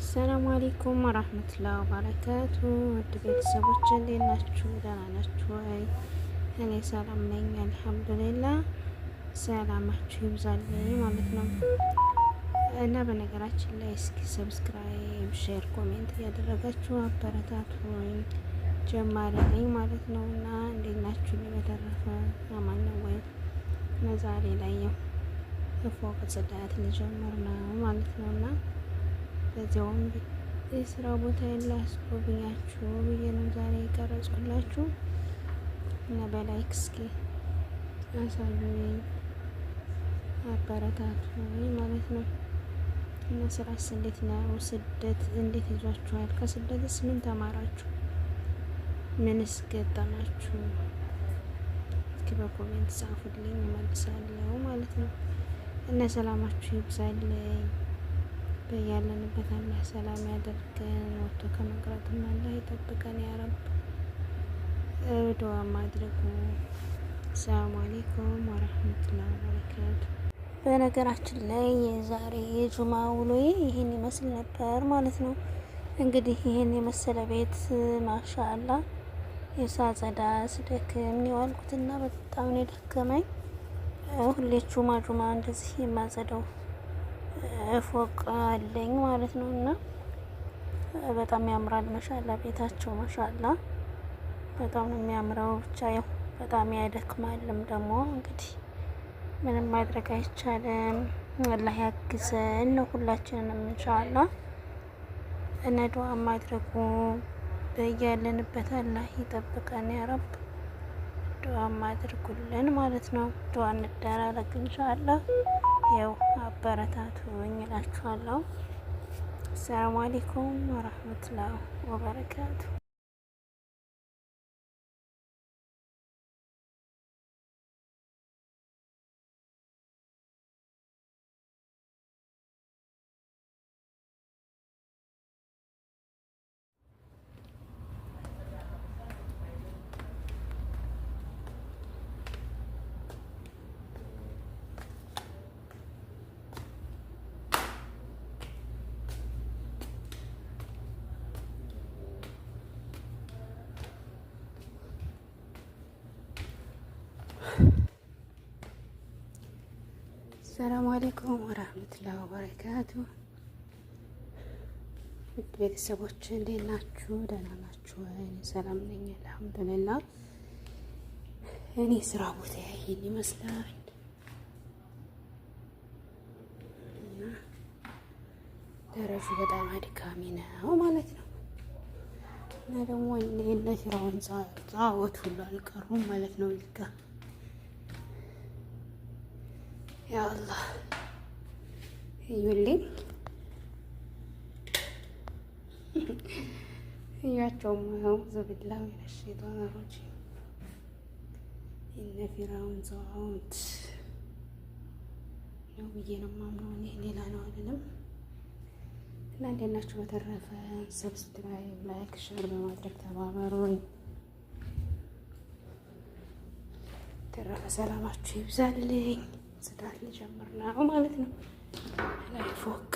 ሰላም አለይኩም ወራህመቱላሂ ወበረካቱ። ውድ ቤተሰቦች እንዴት ናችሁ? ደህና ናችሁ ወይ? እኔ ሰላም ነኝ አልሐምዱሊላህ። ሰላማችሁ ይብዛልኝ ማለት ነው። እና በነገራችን ላይ እስኪ subscribe፣ share፣ comment እያደረጋችሁ አበረታቱኝ። ጀማሪ ነኝ ማለት ነው። እና እንዴት ናችሁ? በተረፈ አማን ነው ወይ? ዛሬ ላይ ያው ፎቅ ጽዳት ልጀምር ነው ማለት ነው እና በዚያውም የስራ ቦታ ላስጎብኛችሁ ብዬ ነው ዛሬ የቀረጽኩላችሁ እና በ like እስኪ አሳዩኝ፣ አበረታቱኝ ማለት ነው። እና ስራስ እንዴት ነው? ስደት እንዴት ይዟችኋል? ከስደትስ ምን ተማራችሁ? ምንስ ገጠማችሁ? እስኪ በ comment ጻፉልኝ፣ እመልሳለሁ ማለት ነው። እና ሰላማችሁ ይብዛልኝ። በያለንበት አላህ ሰላም ያደርገን። ወጥቶ ከመቅረትም አላህ ይጠብቀን ያ ረብ። ዱዓ ማድረጉ። ሰላም አለይኩም ወራህመቱላሂ ወበረካቱ። በነገራችን ላይ የዛሬ የጁማ ውሎዬ ይህን ይመስል ነበር ማለት ነው። እንግዲህ ይህን የመሰለ ቤት ማሻአላ የሳጸዳ ስደክም ነው የዋልኩትና በጣም ነው የደከመኝ። ሁሌ ጁማ ጁማ እንደዚህ የማጸዳው ፎቅ አለኝ ማለት ነው። እና በጣም ያምራል። ማሻአላ ቤታቸው ማሻአላ በጣም ነው የሚያምረው። ብቻ ያው በጣም ያደክማልም ደግሞ እንግዲህ ምንም ማድረግ አይቻልም። አላህ ያግዘን ነው ሁላችንንም ኢንሻአላ። እና ዱዓ ማድረጉ በያለንበት አላህ ይጠብቀን ያ ረብ። ዱዓ አድርጉልን ማለት ነው። ዱዓ እንደራረግ ኢንሻአላ። ያው አበረታቱኝ እላችኋለሁ። አሰላሙ አለይኩም ወራህመቱላሂ ወበረካቱ። ሰላሙ አለይኩም ወራህመቱላሂ ወበረካቱ። ውድ ቤተሰቦች እንዴት ናችሁ? ደህና ናችሁ? እኔ ሰላም ነኝ አልሐምዱሊላህ። እኔ ስራ ቦታ ይሄን ይመስላል እና ደረጁ በጣም አድካሚ ነው ማለት ነው። እና ደግሞ እነ ፊራውን ጻወት ሁሉ አልቀሩም ማለት ነው። እዚህ ጋ ያ አላህ እዩልኝ፣ እያቸውም አዑዙ ቢላሂ ሚነ ሸይጣን ረጂም እነ ፊራውን ጻወት ነው ብዬ ነው የማምነው። እኔ ሌላ ነው አልልም። እና እንዴት ናችሁ? በተረፈ subscribe፣ like፣ share በማድረግ ተባበሩኝ። ተረፈ ሰላማችሁ ይብዛልኝ። ጽዳት ልጀምር ነው ማለት ነው። ላይ ፎቅ